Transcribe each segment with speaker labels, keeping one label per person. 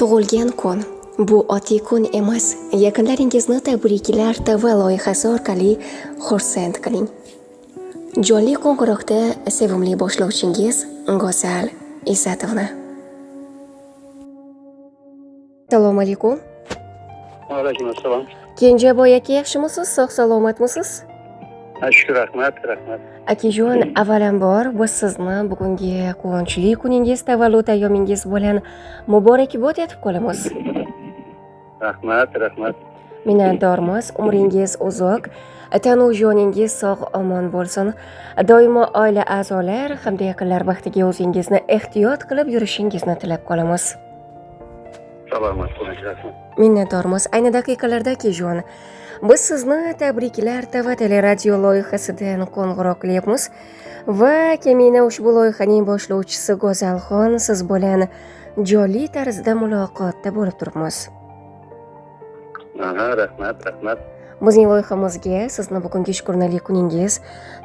Speaker 1: Tug'ilgan kun bu oddiy kun emas. Yaqinlaringizni Tabriklar TV loyihasi orqali xursand qiling. Jonli qo'ng'iroqda sevimli boshlovchingiz Go'zal Izzatovna. Assalomu alaykum.
Speaker 2: Alaykum assalom.
Speaker 1: Kenjaboy aka, yaxshimisiz? Sog' salomatmisiz?
Speaker 2: Shukur, rahmat, rahmat.
Speaker 1: Akajon, avvalambor biz sizni bugungi quvonchli kuningiz, tavallud ayyomingiz bilan muborakbod etib qolamiz.
Speaker 2: Rahmat, rahmat.
Speaker 1: Minnatdormiz. Umringiz uzoq, tanu joningiz sog' omon bo'lsin. Doimo oila a'zolar hamda yaqinlar baxtiga o'zingizni ehtiyot qilib yurishingizni tilab qolamiz.
Speaker 2: Salomat bo'ling, rahmat.
Speaker 1: Minnatdormiz. Ayni daqiqalarda, akajon, biz sizni Tabriklar TV teleradio loyihasidan qo'ng'iroq qilyapmiz va kamina ushbu loyihaning boshlovchisi Go'zalxon siz bilan jonli tarzda muloqotda bo'lib turibmiz.
Speaker 2: Aha, rahmat, rahmat.
Speaker 1: Bizning loyihamizga sizni bugungi shukronali kuningiz,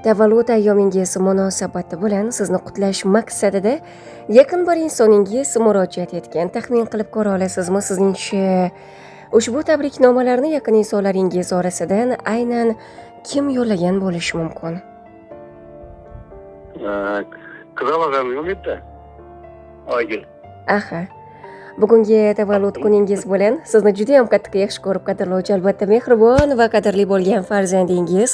Speaker 1: tavallud ayyomingiz munosabati bilan sizni qutlash maqsadida yaqin bir insoningiz murojaat etgan. Taxmin qilib ko'ra olasizmi, sizningcha ushbu tabriknomalarni yaqin insonlaringiz orasidan aynan kim yo'llagan bo'lishi mumkin?
Speaker 2: Qizalog'im yo'q. Oygul.
Speaker 1: Aha. Bugungi tavallud kuningiz bilan sizni juda ham qattiq yaxshi ko'rib qadrlovchi, albatta mehribon va qadrli bo'lgan farzandingiz,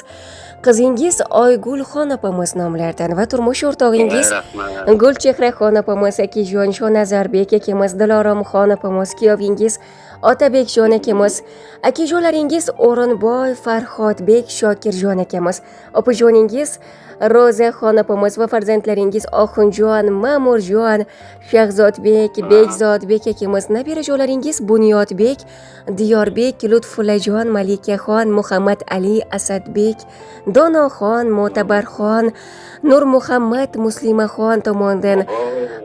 Speaker 1: qizingiz Oygulxon opamiz nomlaridan va turmush o'rtog'ingiz
Speaker 2: Rahmat.
Speaker 1: Gulchehraxon opamiz, akajon Shonazarbek akamiz, Diloromxon opamiz, kuyovingiz Otabekjon akamiz, akajonlaringiz O'rinboy, Farhodbek, Shokirjon akamiz, opajoningiz Ro'zaxon opamiz va farzandlaringiz Oxunjon, Ma'murjon, Shahzodbek, Bekzodbek akamiz, nabirajonlaringiz Bunyodbek, Diyorbek, Lutfullajon, Malikaxon, Muhammad Ali, Asadbek, Donoxon, Mo'tabarxon, Nurmuhammad, Muslimaxon tomonidan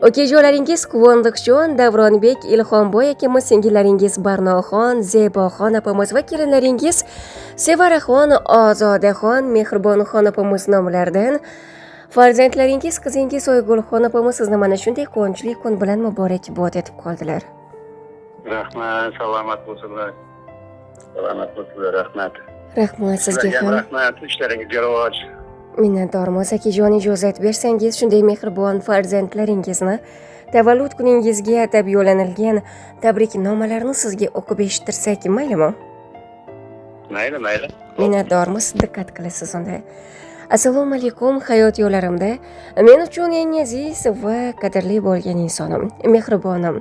Speaker 1: ukajonlaringiz Quvondiqjon, Davronbek, Ilhomboy akamiz, singillaringiz Barnoxon, Zeboxon opamiz va kelinlaringiz Sevaraxon, Ozodaxon, Mehribonxon opamiz nomlaridan farzandlaringiz, qizingiz Oygulxon opamiz sizni mana shunday quvonchli kun bilan muborakbod etib qoldilar.
Speaker 2: Rahmat, salomat bo'lsinlar. Salomat bo'lsinlar, rahmat.
Speaker 1: Rahmat sizga
Speaker 2: Sizlarga ham
Speaker 1: ham.
Speaker 2: rahmat, ishlaringizga rivoj.
Speaker 1: Minnatdormiz, akajon, ijozat bersangiz, shunday mehribon farzandlaringizni tavallud kuningizga atab yo'llanilgan tabriknomalarni sizga o'qib eshittirsak, maylimi?
Speaker 2: Mayli, mayli.
Speaker 1: Minnatdormiz, diqqat qilasiz unda. Assalomu alaykum, hayot yo'llarimda men uchun eng aziz va qadrli bo'lgan insonim, mehribonim,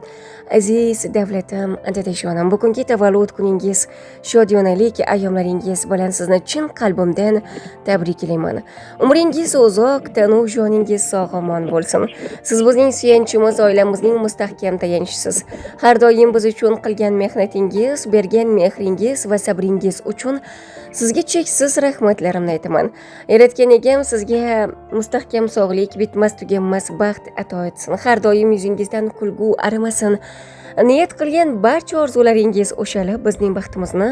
Speaker 1: aziz davlatim, dadajonim. Bugungi tavallud kuningiz, shodiyonalik ayyomlaringiz bilan sizni chin qalbimdan tabriklayman. Umringiz uzoq, tanu joningiz sog' omon bo'lsin. Siz bizning suyanchimiz, oilamizning mustahkam tayanchisiz. Har doim biz uchun qilgan mehnatingiz, bergan mehringiz va sabringiz uchun sizga cheksiz rahmatlarimni aytaman. Yaratgan egam sizga mustahkam sog'lik, bitmas tuganmas baxt ato etsin. Har doim yuzingizdan kulgu arimasin. Niyat qilgan barcha orzularingiz o'shalib, bizning baxtimizni,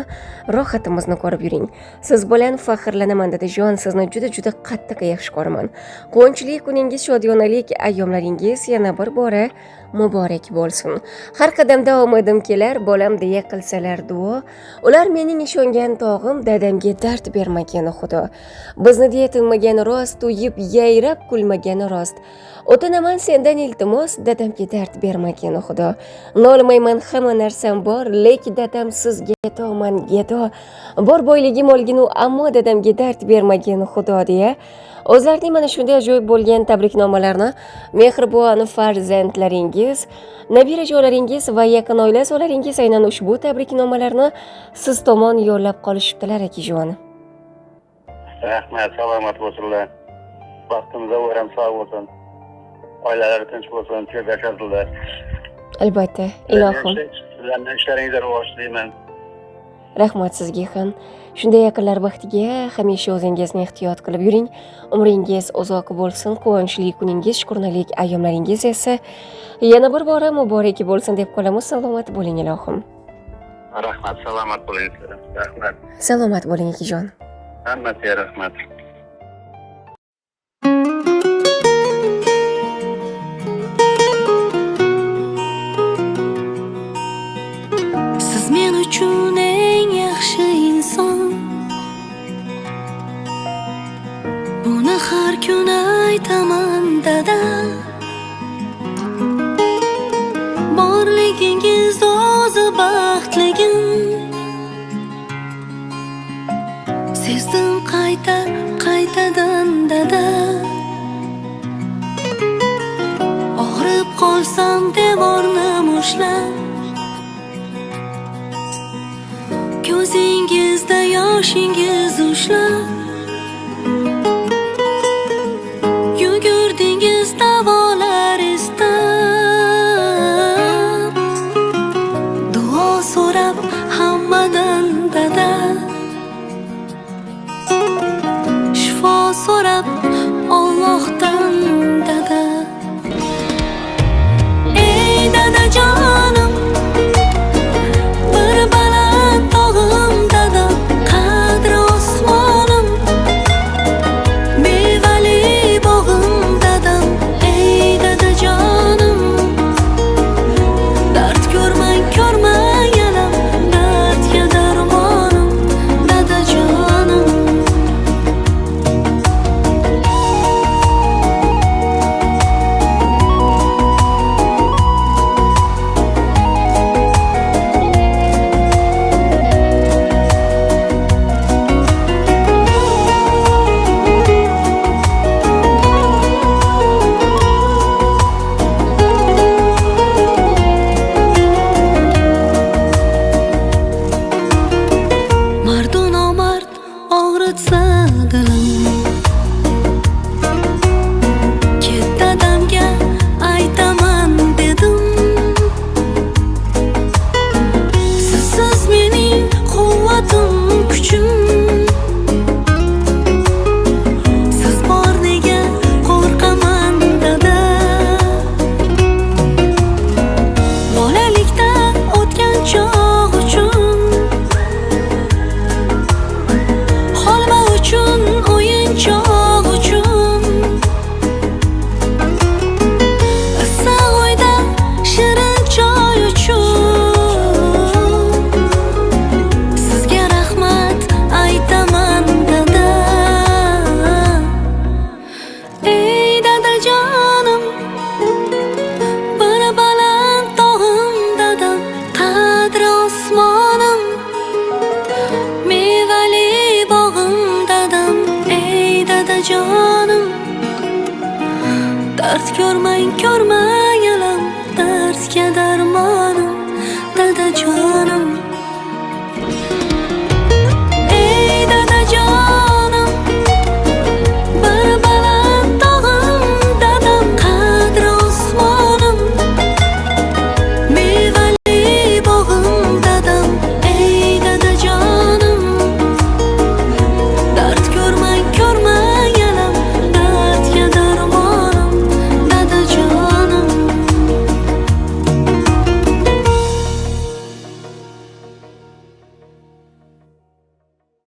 Speaker 1: rohatimizni ko'rib yuring. Siz bilan faxrlanaman, dadajon, sizni juda juda qattiq yaxshi ko'raman. Quvonchli kuningiz, shodiyonalik ayyomlaringiz yana bir bora muborak bo'lsin. Har qadamda omadim kelar, bolam deya qilsalar duo. Ular mening ishongan tog'im, dadamga dard bermagani Xudo. Bizni deya tinmagani rost, to'yib yayrab kulmagani rost. O'tinaman sendan iltimos, dadamga dard bermagani Xudo. Nolmayman, hamma narsam bor, lekin dadamsiz gatoman gato. Bor boyligim olginu, ammo dadamga dard bermagani Xudo deya o'zlarining mana shunday ajoyib bo'lgan tabriknomalarni mehribon farzandlaringiz, nabirajonlaringiz va yaqin oila a'zolaringiz aynan ushbu tabriknomalarni siz tomon yo'llab qolishibdilar, akajon.
Speaker 2: Rahmat, salomat bo'lsinlar. Baxtimiz ham sog' bo'lsin. Oilalari tinch bo'lsin, ko'p yashasinlar.
Speaker 1: Albatta, ilohim.
Speaker 2: Sizlarning ishlaringizga rivoj tilayman.
Speaker 1: Rahmat sizga ham. Shunday yaqinlar baxtiga hamisha o'zingizni ehtiyot qilib yuring. Umringiz uzoq bo'lsin, quvonchli kuningiz, shukronalik ayyomlaringiz esa yana bir bora muborak bo'lsin deb qolamiz. Salomat bo'ling, ilohim.
Speaker 2: Rahmat, salomat bo'ling. Rahmat.
Speaker 1: Salomat bo'ling, akajon.
Speaker 2: Hammasiga rahmat.
Speaker 3: Siz men uchun eng yaxshi inson. Buni har kun aytaman dada. Borligingiz o'zi baxtligim. Sezdim qayta qaytadan dada. Og'rib qolsam devorni mushlab, ko'zingizda yoshingiz ushlab, yugurdingiz davolar istab, duo so'rab hammadan dada, shifo so'rab Allohdan dada. Ey dadajonim, bir baland tog'im dada, qadri osmonim, mevali bog'im dadam. Ey dadajonim, dard ko'rmang ko'rmang alam, dardga darmonim dadajonim. Mardu nomard og'ritsa dilim, ket dadamga aytaman dedim. Sizsiz mening quvvatim kuchim, siz bor nega qo'rqaman dada. Bolalikda o'tgan chog' uchun, holva uchun, o'yinchoq uchun, issiq uyda shirin choy uchun sizga rahmat aytaman dada. Ey dadajonim, bir baland tog'im dadam, qadri osmonim, mevali bog'im dadam. Ey dadajonim, dard ko'rmang ko'rmang alam, dardga darmonim dadajonim.